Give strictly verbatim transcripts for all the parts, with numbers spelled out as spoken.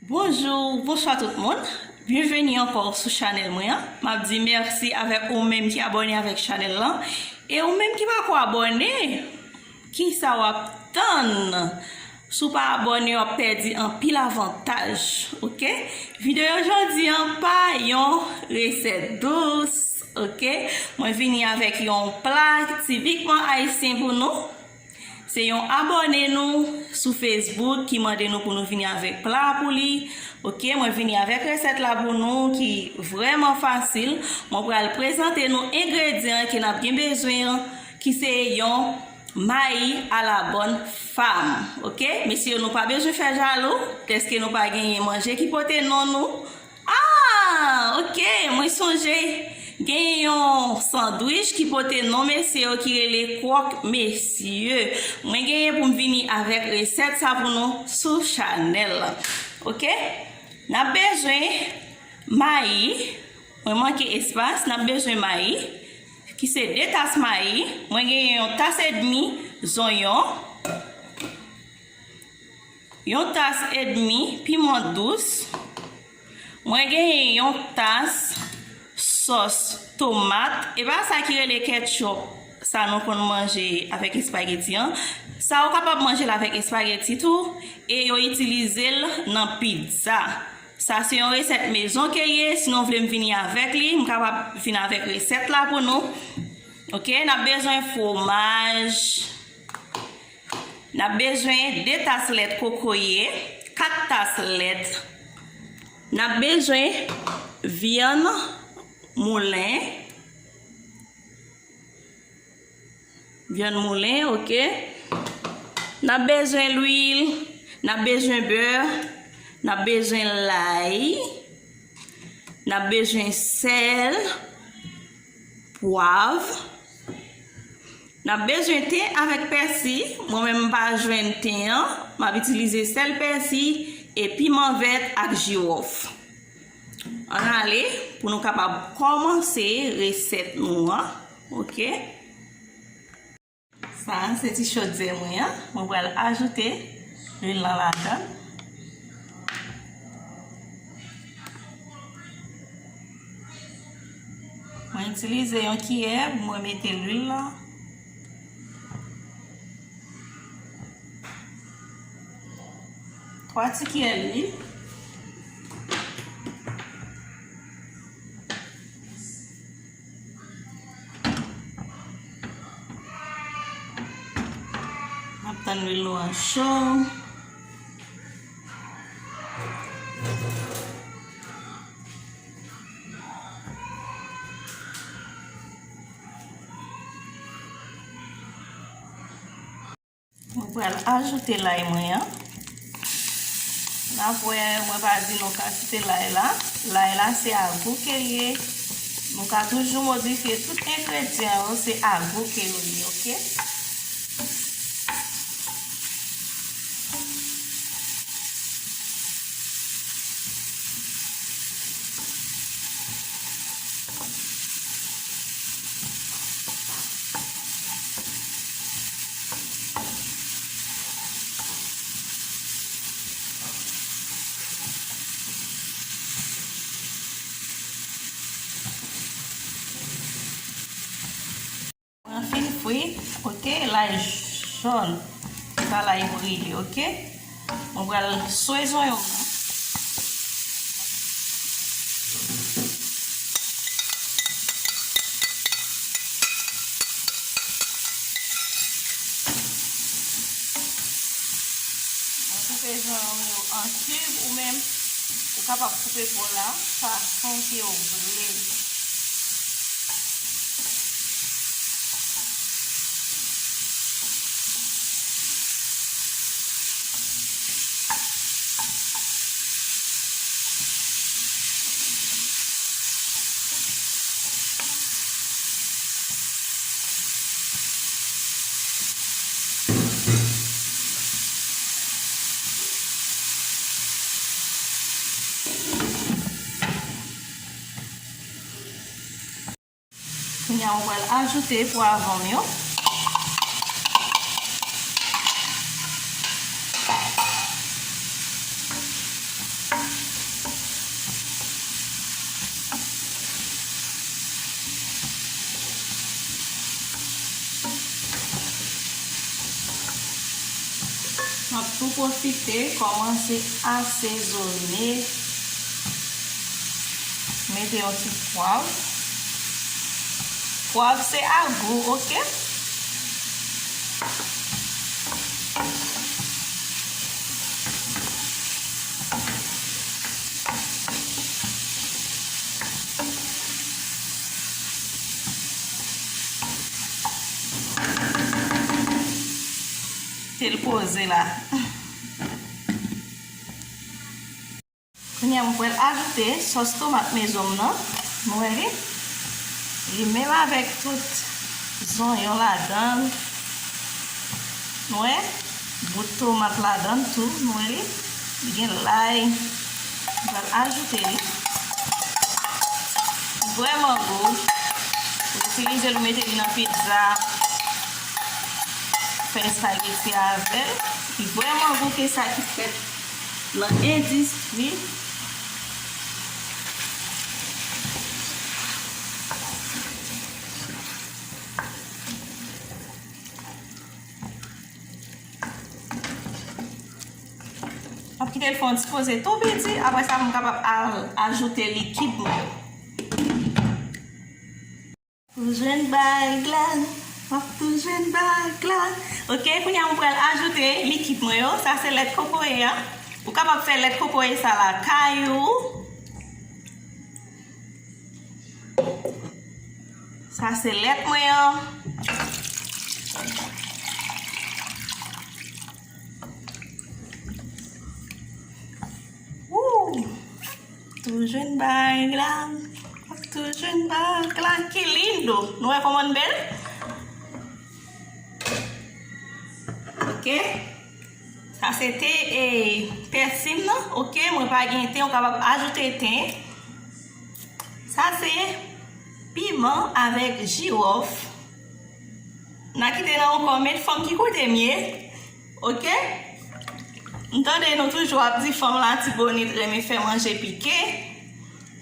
Bonjou, bonswa tout moun. Byenveni ankò sou chanèl mwen an. M ap di mèsi avèk ou menm ki abòne avèk chanèl lan. E ou menm ki pako abòne, kisa w ap tann? Si w pa abòne, w ap pèdi anpil avantaj, oke? Videyo jodi an pa yon resèt dous, oke? Mwen vini avèk yon pla tipikman ayisyen pou nou. Se yon abòne nou sou Facebook ki mande nou pou nou vini avèk pla pou li. Oke, mwen vini avèk resèt la pou nou ki vrèman fasil. Mwen pral prezante nou engredyan ke n ap gen bezwen an, ki se yon mayi a la bòn fam. Oke, mesye yo, nou pa bezwen fè jalou dèske nou pa genyen manje ki pote non nou. Ah, oke, mwen sonje gen yon sandwich ki pote non mesye yo ki rele Kwòk Mesye. Mwen genyen pou m vini avèk resèt sa pou nou sou chanèl lan. Oke? N ap bezwen mayi. Mwen manke espas. N ap bezwen mayi, ki se de tas mayi. Mwen genyen yon tas edmi zonyon. Yon tas edmi piman dous. Mwen genyen yon tas sòs tomat. E pa sa ki rele ketchup, sa nou konn manje avèk espageti an. Sa ou kapab manje l avèk espageti tou. E yo itilize l nan pizza. Sa se yon resèt mezon ke l ye. Sinon, w vle m vini avèk li, m kapab vin avèk resèt la pou nou. Oke, n ap bezwen fwomaj. N ap bezwen de tas lèt kokoye, kat tas lèt. N ap bezwen vyann moulen, vyann moulen, oke. N ap bezwen lwil, n ap bezwen bè, n ap bezwen lay, n ap bezwen sèl, pwav. N ap bezwen ten avèk pèsi. Mwen menm m pa jwenn ten an. M ap itilize sèl, pèsi e piman vèt ak jiwòf. Ann ale pou nou kapab kòmanse resèt nou an. Oke. Sa a se ti chodyè mwen an. Mwen pral ajoute lwil lan ladan l. Mwen itilize yon kiyè pou mwen mete lwil lan. Twa ti kiyè lwil. M ap tann lwil nou an cho. Mwen pral ajoute lay mwen an. N ap wè, mwen pa di nou kantite lay la. Lay la se a gou ke l ye. Nou ka toujou modifye tout engredyan yo, se a gou ke yo ye, oke? Mwen fin fri, oke, lay jòn. Sa lay briye, oke. Mwen pral swe zonyon mwen. Mwen koupe zonyon yo an kib, ou menm ou kapab koupe po la fason ke w vle. Kounye a, mwen pral ajoute pwav an m yo. M ap tou pwofite kòmanse asezone. Mete yon ti pwav. Pwav se a gou, oke? Te l poze la. Kounye a, mwen pral ajoute sòs tomat mezon m nan. Nou wè li? Li menm avèk tout zonyon ladan l. Nou wè? Bout tomat ladan l tou. Nou wè li? Li gen lay. Mwen pral ajoute li. Li vrèman gou. Ou itilize l, ou mete li nan pizza. Fè espageti avè l. Li vrèman gou ke sa ki fèt nan endistri. M ap kite l fè yon ti koze tou piti, apre sa, m kapab al ajoute likid mwen yo. Tou jwenn bay glad, m ap tou jwenn bay glad. Oke, kounye a, mwen pral ajoute likid mwen yo. Sa se lèt kokoye a. Ou kapab fè lèt kokoye sa lakay ou. Sa se lèt mwen an. Woo! Tou jwenn bay glad. Tou jwenn bay glad. Ki lindo. Nou wè kòman l bèl? Oke. Sa se te, e, pèsi m nan. Oke, mwen pa gen ten, ou kapab ajoute ten. Sa se piman avèk jiwòf. N a kite nan yon kòmèt fanm ki koute m ye. Oke? M tande nou toujou ap di fanm Latibonit renmen fè manje pike.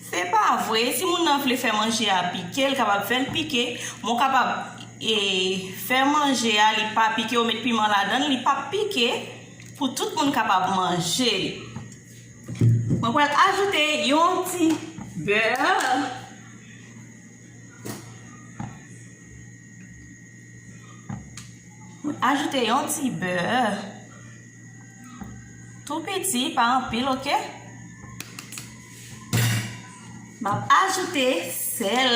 Se pa vre. Si moun nan vle fè manje a pike, l kapab fè l pike. Mwen kapab, e, fè manje a, li pa pike, ou met piman ladan l, li p ap pike. Pou tout moun kapab manje li. Mwen pral ajoute yon ti bè. Mwen ajoute yon ti bè. Tou piti, pa anpil, oke? M ap ajoute sèl.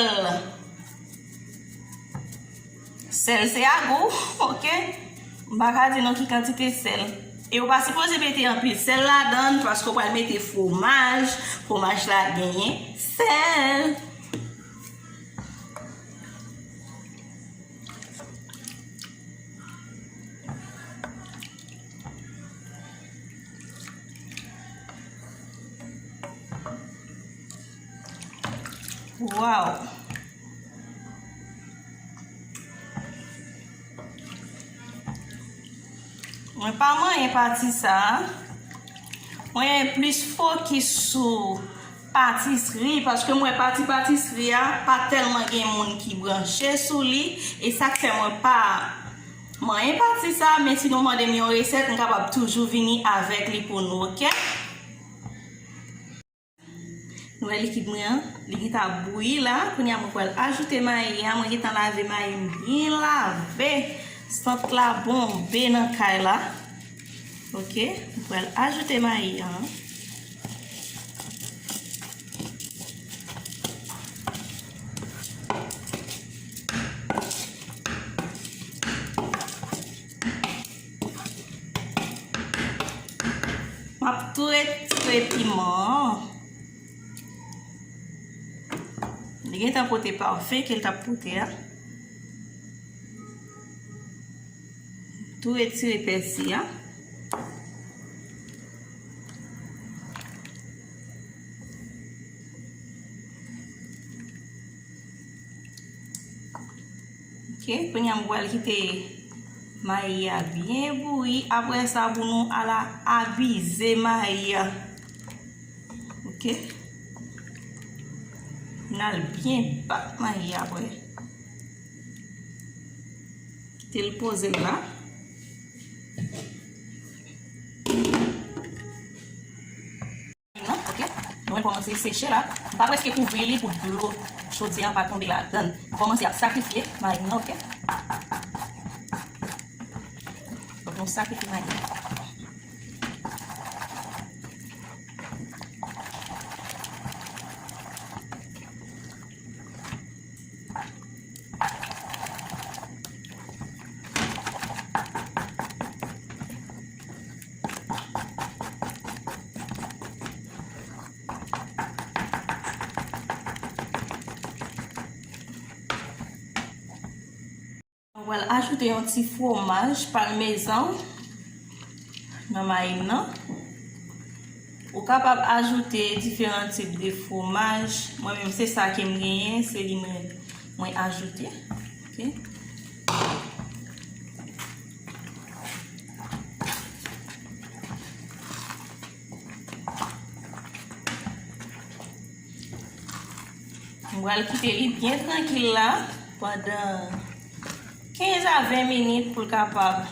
Sèl se a gou, oke? M pa ka di nou ki kantite sèl. E ou pa sipoze mete anpil sèl ladan l, paske ou pral mete fwomaj. Fwomaj la genyen sèl. Waw! Mwen pa manyen pati sa a. Mwen plis fokis sou patisri, paske m wè pati patisri a, pa tèlman gen moun ki branche sou li, e sa k fè mwen pa manyen pati sa a, men si nou mande m yon resèt, m kapab toujou vini avèk li pou nou, oke? Nou wè likid mwen an, li gentan ap bouyi la. Kounye a, mwen pral ajoute mayi a. Mwen gentan lave mayi m byen lave. Sant la bonbe nan kay la. Oke, mwen pral ajoute mayi a. M ap tou retire piman an. Li gentan pote pafen ke l t ap pote a. Tou retire pèsi a. Oke, kounye a m pral kite mayi a byen bouyi. Apre sa, pou nou al abize mayi a. Oke? N al byen bat mayi a apre. Kite l poze l la. kòmanse seche la. M pa prèske kouvri li pou dlo chodyè a pa tonbe ladan l. M kòmanse ap sakrifye mayi m nan, oke? Donk, nou sakrifye mayi m. Mwen pral ajoute yon ti fwomaj palmezan nan mayi m nan. Ou kapab ajoute diferan tip de fwomaj. Mwen menm, se sa ke m genyen, se li mwen, mwen ajoute. Oke. M pral kite li byen trankil la pandan kenz a ven minit pou l kapab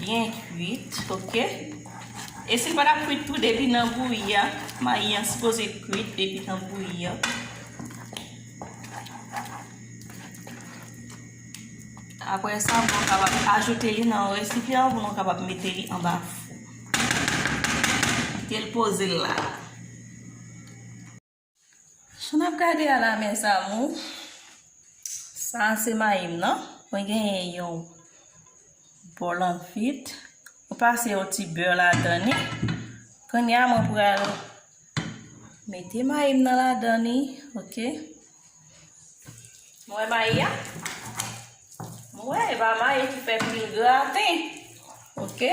byen kwit, oke? E si l pa t ap kwit tou depi nan bouyi a, mayi an sipoze kwit depi nan bouyi a. Apre sa, nou kapab ajoute li nan yon resipyan pou nou kapab mete li anba fou. Kite l poze l la. Jan n ap gade a la, mes amours, sa a se mayi m nan. Mwen genyen yon bòl an vit. Mwen pase yon ti bè ladan li. Kounye a, mwen pral mete mayi m nan ladan li, oke? Mwen wè mayi a. Mwen wè, e pa mayi ki fè pil graten. Oke?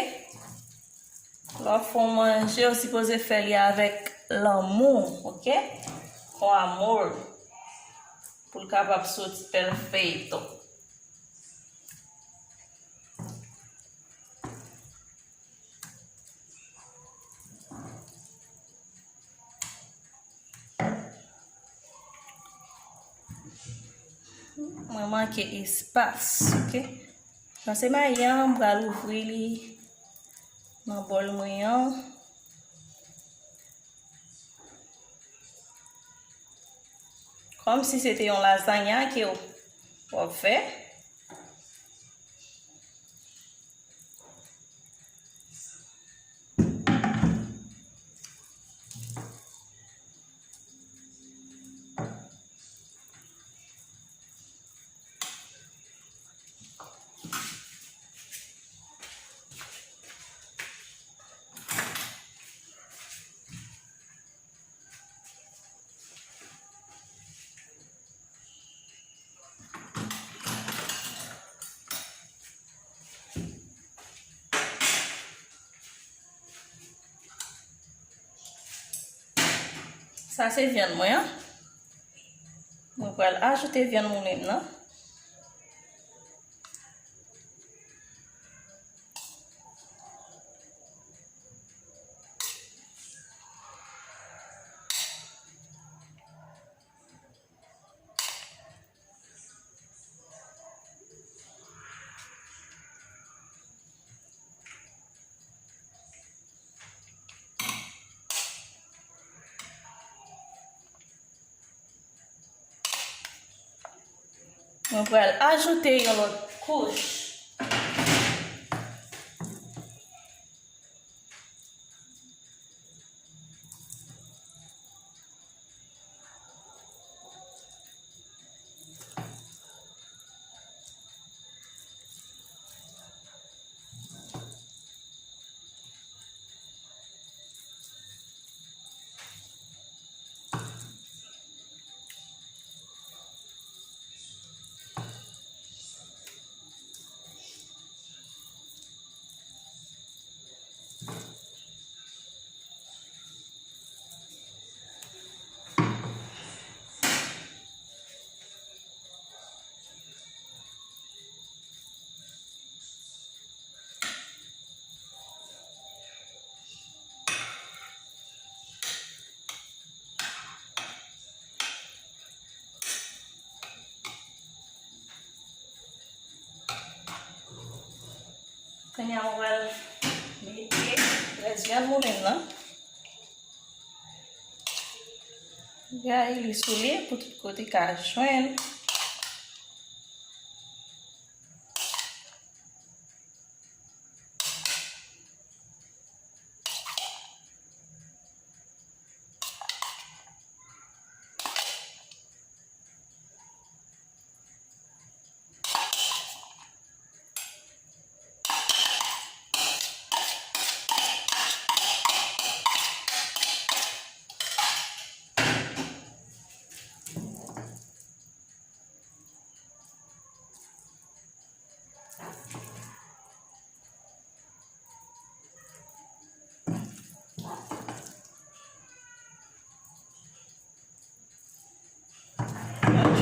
Lè w fè yon manje, ou sipoze fè li avèk lanmou, oke? Con amor. Pou l kapab soti pèfekto. Mwen manke espas, oke? Nan se mayi an, m pral ouvri li nan bòl mwen an. Kòmsi se te yon lazanya ke w, w ap fè. Sa se vyann mwen an. Mwen pral ajoute vyann moulen m nan. Mwen pral ajoute yon lòt kouch. Kounye a, mwen pral mete rès vyann moulen m nan. Gaye li sou li pou tout kote ka jwenn.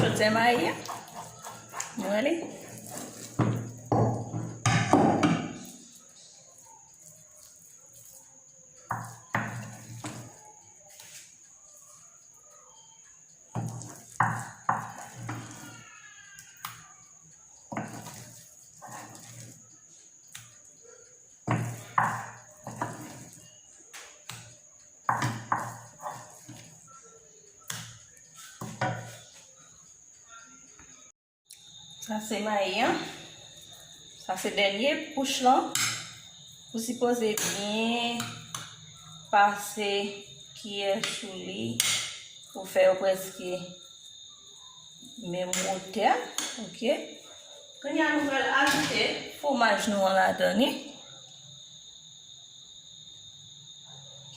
Chodyè mayi a. Nou ale. Sa se mayi an. Sa se dènye kouch lan. Ou sipoze byen pase kiyè sou li pou fè yo prèske menm wotè. Oke. Kounye a nou pral ajoute fwomaj nou an ladan li.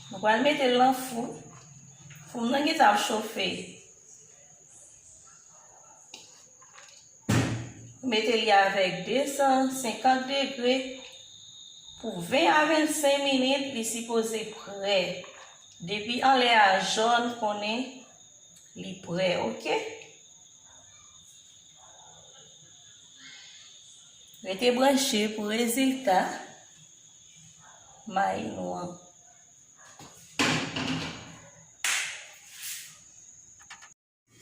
Nou pral mete l nan fou. Fou m nan gentan ap chofe. Mete li avèk de san senkant degre pou ven a vennsenk minit, li sipoze prè. Depi anlè a jòn, konnen li prè, oke? Rete branche pou rezilta mayi nou an.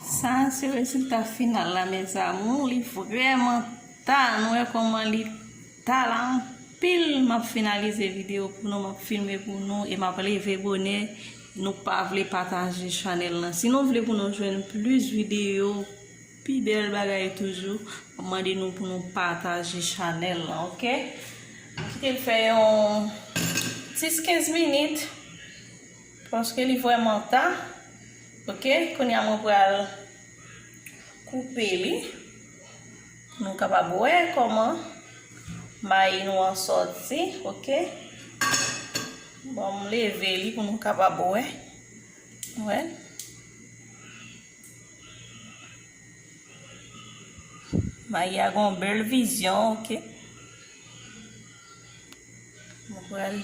Sa se rezilta final la, mes amours. Li vrèman ta. Nou wè kòman li ta la anpil. M ap finalize videyo pou nou, m ap filme pou nou e m ap leve bonè. Nou pa vle pataje chanèl lan. Si nou vle pou nou jwenn plis videyo, pi bèl bagay toujou, m ap mande nou pou nou pataje chanèl lan, oke? Kite l fè yon dis kenz minit, paske li vrèman ta. Oke, kounye a mwen pral koupe li pou nou kapab wè kòman mayi nou an sòti, oke? Bon, m leve li pou nou kapab wè. Wè. Mayi a gon bèl vizyon, oke? Mwen pral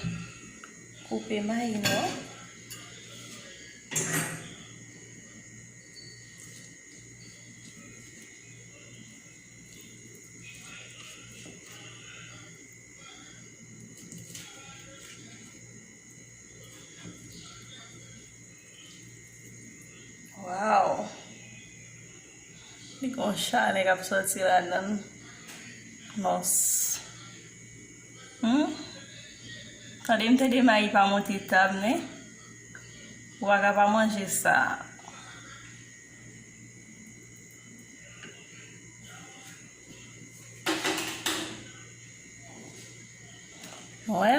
koupe mayi nou an. Waw! Li gon chalè k ap sòti ladan l. Nòs. Hmm? Tande m tande mayi pa monte tab, men. Ou pa ka pa manje sa. Wè.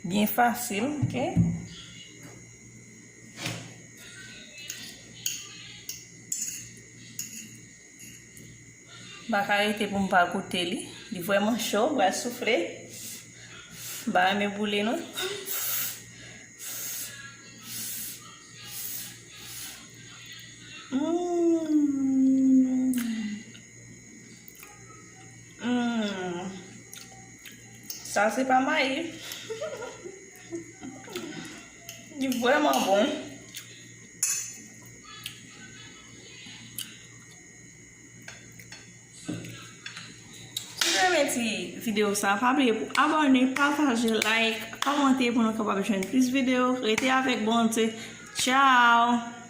Byen fasil, oke? M pa ka rete pou m pa goute li. Li vrèman cho, m pral soufle. M pa renmen boule, non. Mm. Mm. Sa se pa mayi. Li vrèman bon. Si w renmen ti videyo sa, pa bliye pou abòne, pataje, like, kòmante pou nou kapab jwenn plis videyo. Rete avèk Bondye. Tchao!